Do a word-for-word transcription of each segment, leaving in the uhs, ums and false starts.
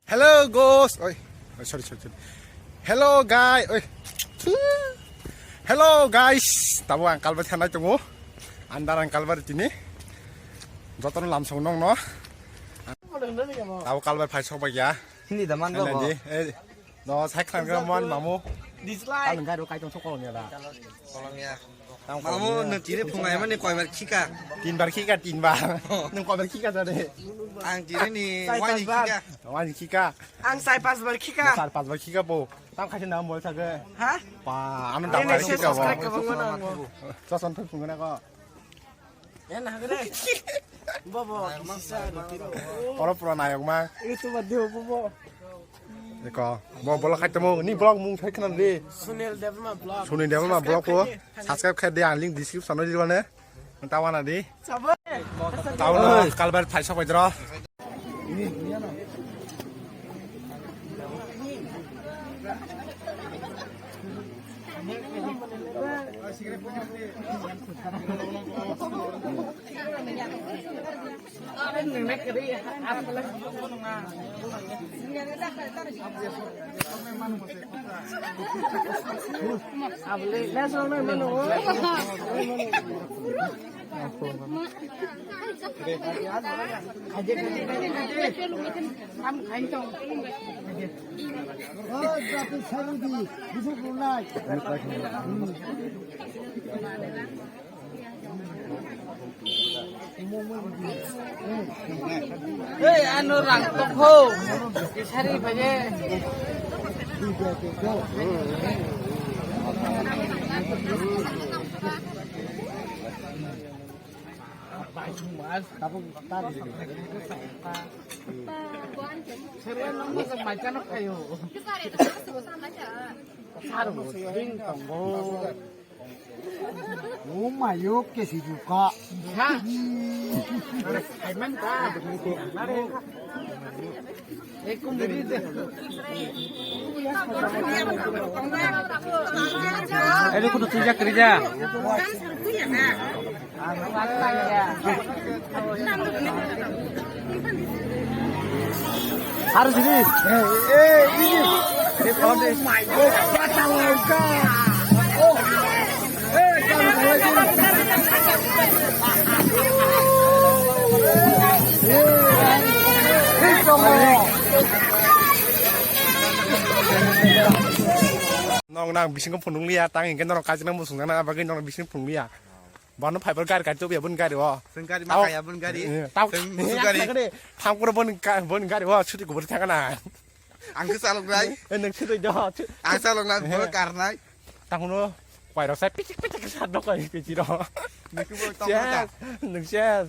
Hello, ghost. Oi, oi, sorry, sorry, sorry. Hello, guy. Oi. Hello, guys. Tabo ang kalbar thanai tongo. Andar ang kalbar tini. Jotono lamsong nong no. Tabo kalbar phai sok bagya. Hindi daman ba. Hindi. Eh, no, sai khang ga mon mamu. Dislike. Ang garo kai tong sok kolong ya da. Kolong ya. Mamu, nwng tini phungai mani koibar khika? Tinbar khika, tinbar. Nwng koibar khika jade? Ang tini ni wani khika. Wani khika. Ang sai pasbar khika. Sar pasbar khika bo. Tam khaise na mol sage. Ha? Pa, ano dam khika bo. Subscribe kabang mana bo. Soson phai phungai na ko. Ya na hagre. Bobo, kisa sa. Oro pura nayok ma. Itu ba deo bobo. Eko, bo vlog khai tamo, ni vlog mung khai khna di. Sunil Debbarma vlog. Sunil Debbarma vlog ko subscribe khai di, ang link description o di bane. Tawana di. Sabo. Tawana kalbar thai sok bai dro. Hei, ano rang tokho. Isari baje. Serwa nang masa macha no kayo. Sar mo sing tonggo. Oh my, yo, kesi juka. Ha? Kaiman ka. Nare. Ek ko muri de. Ere ko tu ja kri ja. Harus ini. Eh, eh, ini. Oh my God. Nong nang bisingo phunung liya, tang hingke norok kajina musung jana, abagwi norok bisingo phunung liya. Bono phaibar gari kari tubya boni gari o. Chwng gari ma kaya boni gari. Eh, tao. Chwng musu gari. Thang kuro boni gari o, chuti kubur thang na. Ang khe chalok nai. Eh, nang chuti do. Ang chalok nai, bono karnai. Tang no, kwai rok sai pichik pichik sa do kwai pichik ro. Nang khe bo tong ta. Nang ses.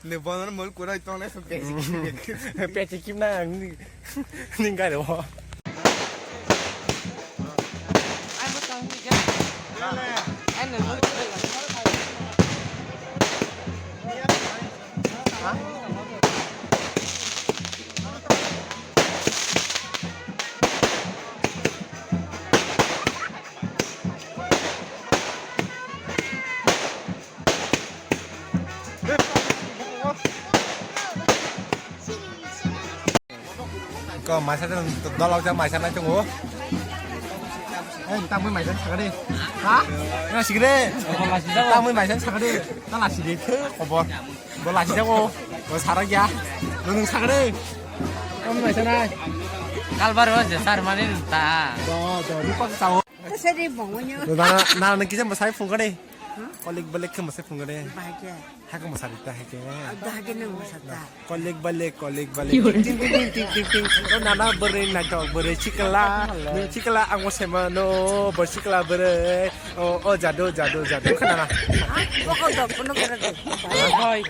Ne bono mol kurai tong nai so pichik. Pichik kim na ni gari o. Ko maisa tong dolok ja maisa nai tongo. Eh, tamo maisa sakade. Ha? Na sigre. Tamo maisa sakade. Na la sigre the khobor. Bo la sijago. Bo sarak ya. Nung sakade. Tamo maisa nai. Kalbar ho je sar mani ta. Do do rupa sao. Sari bongonyo. Na na na kisa masai phungkade. Kolik balik ke masai phungkade. Bahagia. Haka masari ta hake. Ada hake nung masata. Kolik balik, kolik balik. Ting, ting, ting, ting, ting, ting. Oh, nana beri naito, beri chikala. Nung chikala ang mo sema no, beri chikala beri. Oh, oh, jadu, jadu, jadu. Kana na. Ah, pokok dok, penuh kira deh. Hoi.